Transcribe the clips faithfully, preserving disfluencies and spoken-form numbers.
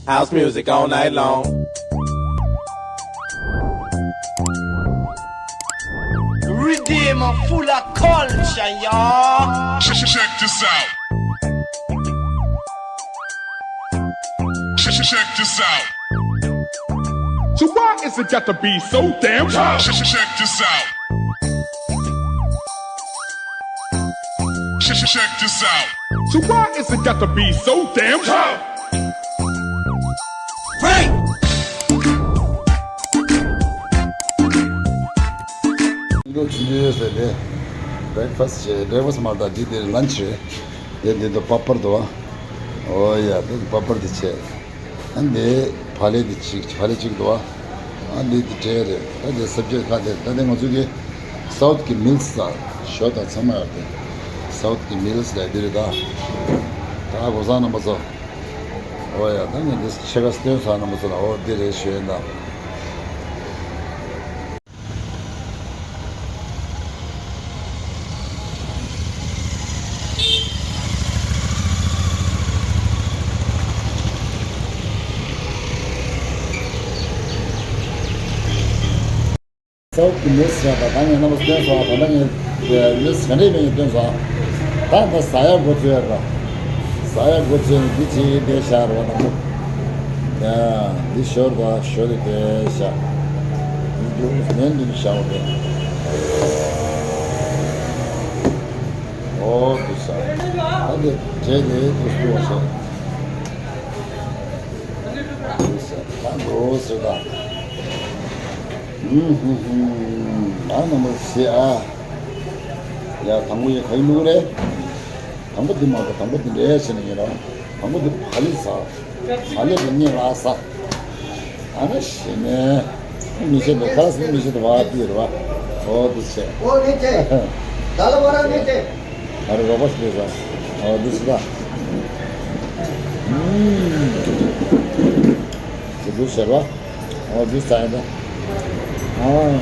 House music all night long. Redeem full of culture, y'all. Check, check this out. Check, check this out. So why is it got to be so damn tough? Check, check this out. Check, check this out. So why is it got to be so damn tough? Break! འདི་ལོ་ཆུང་ཆུང་ཡོད་ཟེར་ཏེ། བྷེ་རེག་ཕ་སི་བྱས། བྷེ་རེག་ཕ་སི་མ་ད་འདི་དེ་ལན་ཆི་རེད། དེ་འདི་དུ་པ་པར་འདུག་བ། ཨོ་ཡ། དེ་པ་པར་འདི་བྱས། ཨ་འདི་ཕ་ལེ་འདི་གཅིག་ཕ་ལེ་གཅིག་འདུག་བ། ཨ་འདི་འདི་འབྲས་རེད། ཨ་འདི་སབ་ཇེག་ཁ་དེ་ད་དེ་ང་ཚོ་གི་སའུཐ་གི་མིལ་སི་ལ་ཞོ་དང་ཚང་མ་ཡོད་དེ། སའུཐ་གི་མིལ་སི་ལ་འདི་རེད་ད། ད་གོ་སང་རྣམ་པ་ཚོ། ཨོ་ཡ། ད་ངས་འདི་ཕྱེད་ཀ་སྟོན་སོང་རྣམ་པ་ཚོ་ལ། ཨོ་འདི་རེད་ཞུ་ཡིན་ད། སའུཐ་གི་མིལ་སི་རེད་པ། ད་ངས་རྣམ་པ་སྟོན་སོང་བ། ད་ལྟ་ངས་མིལ་སི་ག་འདྲས་མིན་སྟོན་སོང་། ད་ད་ཟ་ཡག་འགོ་ཚུགས་ཡ་རེད་པ། ཟ་ཡག་འགོ་ཚུགས་ནས་འདི་བྱེད་ཀྱི་བསྡད་བཞག་རེད་པ། དང་པོ་ཡ་འདི་ཞོར་དང་ཞོར་དེ་བསྡད་བཞག་འདི་འདུག་མེན་འདི་བཞག་པ་རེད། ཨོ་འདི་ཟ། ད་འདི་བྱས་ཏེ་འདི་སུ་བ་བྱས། འདི་ཟ། ད་འགྲོ་ཟེར་ད། ཧུམ་ཧུམ་ཧུམ། ང་རྣམ་པ་ཟེར་ཨ། ཡ་དང་པོ་ཡ་ག་ཡི་ལུག་རེད། དང་པོ་འདི་མ་གཏོགས་དང་པོ་འདི་འདྲས་བྱས་ནས་ཡིན་རོགས། དང་པོ་འདི་བག་ལེབ་ཟ། བག་ལེབ་ཀྱི་སྙེ་ལ་ཟ། ཨ་ན་ཞེ་ནས། མི་ཤེས་འདུག་ཁ་སང་མི་ཤེས་འདུག་བ་དེ་རེད་བ། ཨོ་འདི་བྱས། ཨོ་ནི་ཅེ། ད་ལ་བ་ར་ནི་ཅེ། ཨ་རེ་རོགས་པ་ཞིག་རེད་ཟ། ཨོ་འདི་ཟ། ཨུམ། ཅི་འདུག་ཟེར་བ། ཨོ་འདི་ཟ་ཡིན་ད། ཨོ།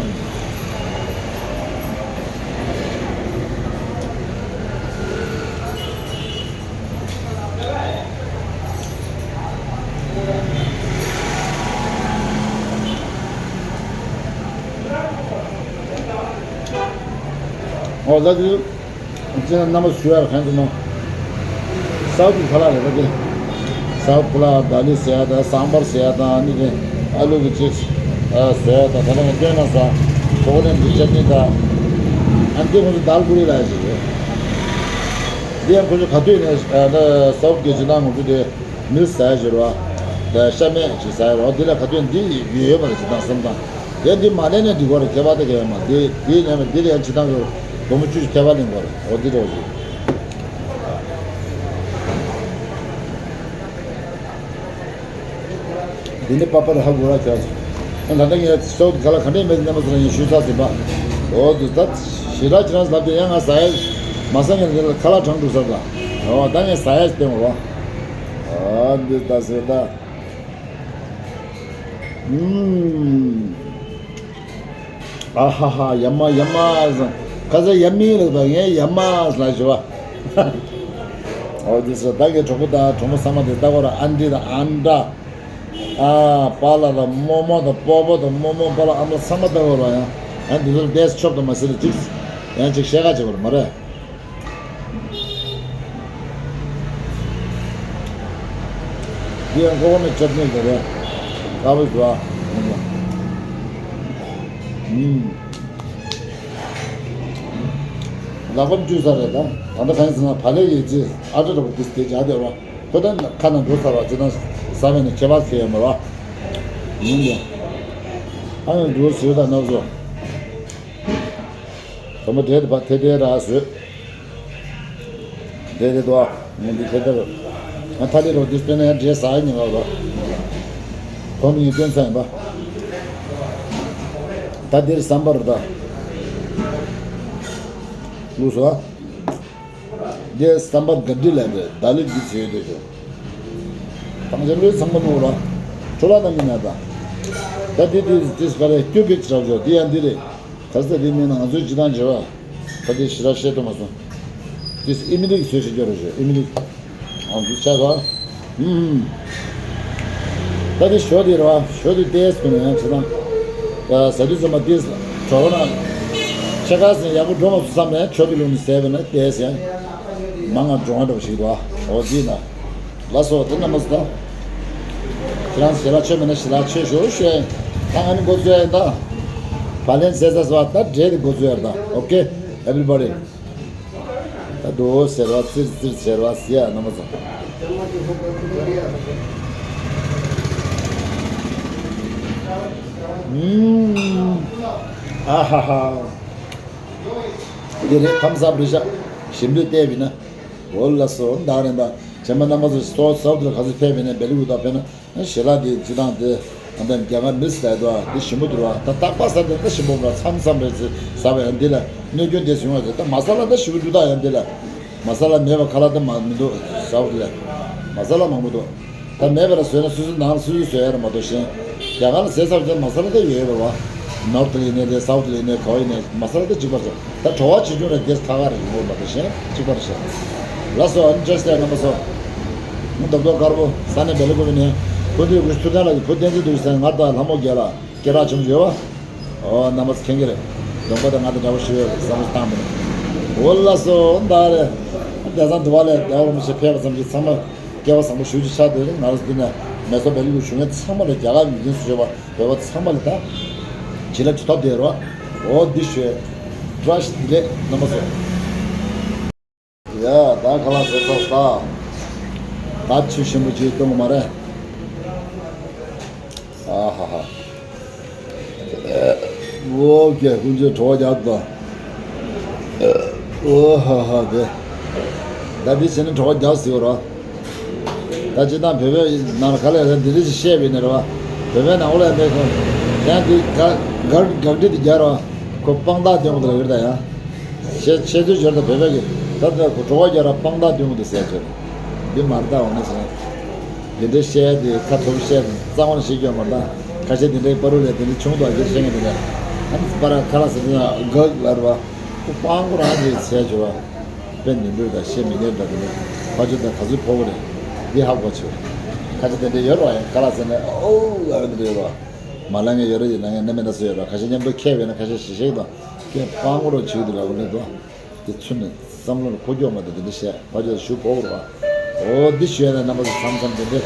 ཨོ་ལ་དུ། ཅི་ན་རྣམ་པ་ཞུ་ཡར་གང་དུ་ནོ། སའུ་ཐི་ཁ་ལག་རེད་པ་དེ། སའུ་ཐི་ཁ་ལག་དཱ་ལི་ཟེར་ཡ་དང་སམ་བར་ཟེར་ཡ་དང་ཨ་ནི་དེ། ཨ་ལུ་གི་ཅིག་ཟེར་ཡ་དང་ད་ལྟ་ངས་སྟོན་ན་ས། ཁོ་ཁོ་ནས་འདི་ཅ་ནི་དང་། ཨ་འདི་ཁོ་ཚོ་དཱལ་པུ་རི་ལ་ཡ་ཅིག་རེད། འདི་ཡང་ཁོ་ཚོ་ག་དུས་ནས་ཨ་ན་སའུ་ཐི་གི་ཅི་ན་ངོ་བོ་དེ་མིལ་ཟ་ཡ་ཅིག་རེད་བ། ཤ་མེད་ཅིག་ཟ་ཡ་རེད་བ། འདི་ལ་ག་དུས་འདི་ཡོད་ཡོད་མ་རེད་ཅི་ད་བསམ་དང་། དེ་འདི་མ་ལེན་ནས་འགྲིག་གོ་རེད། ཁྱད་པར་དེ་གས་མ་འདི་འདི་ཉམས་འདི་ལ་ཡང་ཕྱི་ཐང་གི་སྒོར་མོ་བཅུ་ཁྱད་པར་ལེན་དགོས་རེད། འོ་འདི་འདྲ་བོ་ཞིག་འདི་ནི་པ་པར་ཧ་གོ་ར་ཁྱོད། ད་ལྟ་ངས་སོགས་ག་ལ་ག་འདྲས་མེད་ནས་མ་ཟེར་ངས་ཞུས་ཚར་ཟིན་པ། འོ་འདི་ད་ཞེ་དྲག་ཁྱེད་རང་ལབ་དུས་ཡང་ང་ཟ་ཡ་མ་ཟ་ངས་འདི་ལ་ཁ་ལག་དྲངས་འགྲོ་ས་ད། འོ་ད་ངས་ཟ་ཡ་སྟེང་འོ། འོ་འདི་ད་ཟེར་ད། ཨུམ། ཨ་ཧ་ཧ། ཡ་མ་ཡ་མ་ཟེར། ཁ་ཟས་ཡ་མི་ལ་ད་ངས་ཡ་མ་ཟེར་ཞུ་བ། ཨོ་དེ་ཟེར་ད་གའི་གྲོགས་པོ་དང་གྲོགས་མོ་ཚང་མ་དེ་ལྟ་གོ་ར། ཨན་ཏི་དང་ཨན་ཏྲ། ཨ་པཱ་ལགས་དང་རྨོ་མོ་དང་སྤོ་བོ་དང་རྨོ་མོ་པཱ་ལགས་ཨ་མ་ཚང་མ་ལྟ་གོ་ར། ཡང་ཡང་དེ་ཚོར་བལྟས་ཆོག་ཏུ་མ་ཟེར་ཅིག་ཡང་ཅིག་བཤད་ཁ་བྱེད་དགོས་ར་མ་རེད། འདི་ཡང་ཀོ་ཀོ་ནཊ་ཅཊ་ནི་རེད་རེད། དཀར་པོ་འདུག་ཨ། ཨུམ། ལག་པ་འཇུ་ས་རེད་ད། ད་ལྟ་གང་ཡིན་ཟེར་ན་བག་ལེབ་ཡོད་ཚེ་ཨ་ཏྲ་འདྲ་པོ་འདི་དེ་བྱ་དེ་ར། ཁོ་ད་ཁ་ནང་འགྲོ་ཚར་བ་ཅི་ད་ཟ་བས་ནི་ཁྱད་པར་ཁེལ་ཡོད་མ་རེད་བ། ཡིན་ཀྱང་། ཨ་ནི་འགྲོ་ཟེར་ད་ནག་ཚོ། དང་པོ་དེ་དེ་བ་དེ་དེ་ར་བཟོས། དེ་དེ་དོ། ངས་འདི་དེ་དེ་ར། ང་ཐ་ལི་རོ་འདི་སྤེན་ན་ཡང་འདྲེ་ཟ་ཡ་ཉིན་ལ་རོ། གོང་དུ་ངས་སྟོན་ཚར་ཡིན་པ། ད་འདིར་ཟམ་པ་རུ་ད། ལུས་སོ། འདི་ཟམ་པ་ག་འདི་ལ་རེད། ད་ལི་འདི་ཟེར་དེ་ཞོ། དང་ཆེན་ལུས་ཚང་མ་ནོར་ར། ཁྲོ་ལ་ན་མི་ན་ད། ད་འདི་འདི་འདི་ག་རེ་སྐྱོ་གི་ཅི་ར་ཞོ་འདི་ཡང་འདི་རེད། ག་ས་འདི་མིན་ན་ང་ཚོའི་སྤྱི་བཏང་བྱེད་པ། ད་འདི་ཞེ་དྲག་བཤད་ཐུབ་མ་སོང་། འདི་ཨི་མི་ལིག་བཟོས་ཤིག་སྐྱོ་ར་ཞོ་ཨི་མི་ལིག་ཨ་འདི་ཆ་ཚ། ཨུམ། ད་དེ་ཞོ་དེ་རེད་བ། ཞོ་དེ་ཏོག་ཙམ་ནས་ཡང་བྱེད་སྟངས། ཟ་དུས་ཙམ་པ་དེ་གྲོད་ཁོག་ན་ཕྱེད་ཀ་ཙམ་ཡག་པོ་འགྲོ་མ་སོང་བསམ་ནས་ཞོ་དེ་བླུགས་ནས་ཟས་པས་ན་ཏོག་ཙམ་ཡང་མང་ང་འགྲོ་ང་འགྲོ་བ་ཞིག་འདུག་བ། འོ་དེ་ན། ལགས་སོ། དེ་རྣམ་པ་ཚོ་ད། ཁྱེད་རང་ཞལ་ལག་མཆོད་མེད་ན་ཞལ་ལག་མཆོད་ཞུ་ཞུ་ཡ་ཡིན། ད་ང་ནི་འགོ་བཙུགས་ཡ་ཡིན་ད། བ་ལན་ཟས་ཚར་སོང་བ། ད་འབྲས་དེ་འགོ་བཙུགས་ཡ་རེད་ད། ཨོ་ཀེ། Everybody. ད་དུ་ཟེར་བ་ཙིར་ཙིར་ཟེར་བ་ཟེར་ཡ་རྣམ་པ་ཚོ། ཨུམ། ཨ་ཧ་ཧ། འདི་རེད། ཁམས་བཟང་པོ་རེད་ཤག་ཞིམ་པོས་བལྟས་པ་ཡིན་ན། འོ་ལགས་སོ། ད་རེད་ད། བྱས་ན་རྣམ་པ་ཚོ་སོ་སོ་དེར་ག་ཚོད་ཕེབས་པ་ཡིན་ན། བེ་ལི་ཝུ་ད་ཕེབས་ན། ཞལ་ལག་དེ་སྤྱིར་བཏང་དེ་ཨ་ནི་རྒྱ་གར་མི་སི་ལ་དོ་དེ་ཞིམ་པོ་འདུག་བ། ད་རྟག་པར་ཟ་དེ་ད་ཞིམ་པོ་མ་རེད། མཚམས་མཚམས་རེ་ཟ་བ་ཡང་འདི་ལ་གནོད་སྐྱོན་དེ་བྱུང་བ་རེད། ད་མ་ས་ལ་ད་ཞིམ་པོ་འདུག་ད་ཡང་འདི་ལ་མ་ས་ལ་མེད་པ་ཁ་ལག་ད་མ་མི་འདུག་ཟ་བ་དེ་ལ་མ་ས་ལ་མང་པོ་འདུག་ད་མེད་པ་ལ་བཟོས་ན་སོ་སོའི་ནང་ལ་སོ་སོས་བཟོས་ཡ་རེད་མ་གཏོགས་གཞན། རྒྱ་གར་ལ་ཟས་ཟ་བ་དེ་མ་ས་ལ་ད་ཡོད་ཡོད་རེད་བ། ནོར་ཐི་ལ་ཡིན་ནའི་རེད། སའུ་ཐི་ལ་ཡིན་ནའི་ག་བ་ཡིན་ནའི་མ་ས་ལ་ད་གཅིག་པ་རེད། ད་བྲོ་བ་ཆེ་ཆུང་ར་རྒྱས་ཁ་ཁ་རེད། ཡིན་པ་མ་གཏོགས་གཞན་གཅིག་པ་རེད་ཤག་ལགས་སོ། ཨ་ནི་བཅར་ས་རྣམ་པ་ཚོ། ང་རྡོག་རྡོག་དཀར་པོ་ས་གནས་བེ་ལ་ཀུ་པེ་ནས་སྐུ་མདུན་སྐུ་ཞབས་ཐུབ་བསྟན་ལགས་ཀྱི་བུ་བསྟན་འཛིན་རྡོ་རྗེ་ཟེར། ང་དང་ལྷ་མོ་རྒྱལ་ལགས་སྐད་གྲགས་ཆེན་པོ་ཡོད་བ། ཨོ་རྣམ་པ་ཚོ་མཁྱེན་གྱི་རེད། གདོང་པ་དང་ང་དང་འདྲ་པོ་ཞིག་ཡོད་རེད་བསམ་བློ་བཏང་མི་འདུག་འོ་ལགས་སོ། ད་རེད། བསྡད་ས་འདུག་བ་ལས་བསྡད་པ་རོ་མི་ཤེས། ཕེབས་པ་ཙམ་གྱིས་ཚང་མ་སྐལ་བ་བཟང་པོ་ཞེ་པོ་ཅིག་ཆགས་བསྡད་རེད། ང་རང་ཚོ་འདི་ནས་མེ་སོར་བེ་ལི་ཀུ་བཞུགས་མཁན་ཚང་མ་ལ། རྒྱ་གར་མི་སྐྱ་སུ་ཡོད་པ་བོད་པ་ཚང་མ་ལ་ད་བྱིན་རླབས་ཅིག་ཐོབ་བསྡད་རོགས། འོ་འདི་ཞུ་ཡ། བཀྲ་ཤིས་བདེ་ལེགས་རྣམ་པ་ཚོ། ཡ། ད་ཁ་ལག་ཟས་ཚར་སོང་། ད་ཆུ་ཞིམ་པོ་ཅིག་བཏུང་དགོས་མ་རེད། ཨ་ཧ་ཧ། ཨོ་ཀེ། ཀུན་སྤྱོད་བྲོ་བ་རྒྱག་དགོས། ཨོ་ཧ་ཧ། དེ་ད་འདི་བྱས་ན་བྲོ་བ་རྒྱག་ཟེར་བ་རོ། ད་སྤྱིར་བཏང་བོད་པའི་ནང་ལ་ག་ལ་ཡང་འདི་འདྲ་ཞིག་བཤད་པ་ཡིན་ན་རེད་བ། བོད་པའི་ནང་ལ་ཡང་མེད་ཁོ། ཡང་འདི་ག་ག་ག་འདྲི་འདི་རྒྱག་རོགས། ཁོ་དཔང་རྟགས་སྟོན་དགོས་ལ་ཡོད་ད་ཡང་། བཤད་བཤད་ཚུལ་སྦྱོར་དང་བོད་པའི་གི་ད་ལྟ་ཁོ་བྲོ་བ་རྒྱག་རོགས། དཔང་རྟགས་སྟོན་དགོས་འདུག་ཟེར་ཚོད། འདི་མ་རེད་ད། འོ་ན་ཟེར། འདི་འདྲའི་བཤད་དེ་ཁ་ཐོར་བཤད་རྩ་བ་ནས་བཤད་རྒྱུ་མ་རེད་ད། ཁ་ཤས་འདི་འདྲའི་པ་རུ་ལས་དེ་འདྲ་བྱུང་འདུག་ཨ་ཅེ་བཤད་མཁན་དེ་འདྲ། ཨ་ནི་པ་ར་ཁ་ལག་ཟེར་དུས་ན་ག་ལ་རེད་བ། ཁོ་དཔང་པོ་རང་གིས་བྱས་བྱོས་བ། དཔེ་ནོར་འཁྲུལ་དང་བཤད་མི་ཉན་དང་དེ་ནི་ཕ་ཆོས་དང་ག་ཚོད་ཕོག་གི་རེད། འདི་ཧ་གོ་ཆེ་བ། ཁ་ཆེ་དེ་འདྲ་ཡོད་རོགས། ཡང་ག་ལ་ཟེར་ནས་ཨོ་ལ་འདི་འདྲ་ཡོད་རོགས། མ་ལ་ངས་ཡོད་རེད། ཡིན་ན་ངས་གནམ་མེད་ན་སུ་ཡོད་རོགས། ཁ་ཤས་མཉམ་དུ་ཁྱེར་བས་ན་ཁ་ཤས་ཞིག་ཞིག་དང་ཁྱེད་དཔང་པོ་རོགས་བྱེད་དུ་ལ་གོ་ནས་དོ། དེ་ཚུན་ནས་བསམ་བློ་ལ་འཁོར་སྐྱོད་མ་དང་དེ་འདྲ་བཤད་ཕ་ཆོས་དང་ཞུ་ཕོག་རོགས། ཨོ་འདི་ཞུ་ཡ་ན་རྣམ་པ་ཚོ་མཚམས་མཚམས་དེ་འདྲ་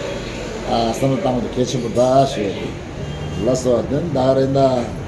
བསམ་བློ་བཏང་བ་དེ་གལ་ཆེན་པོ་རེད་ད་ཞུ་ཡ་དེ། ལགས་སོ། དེ་ད་རེད་ད།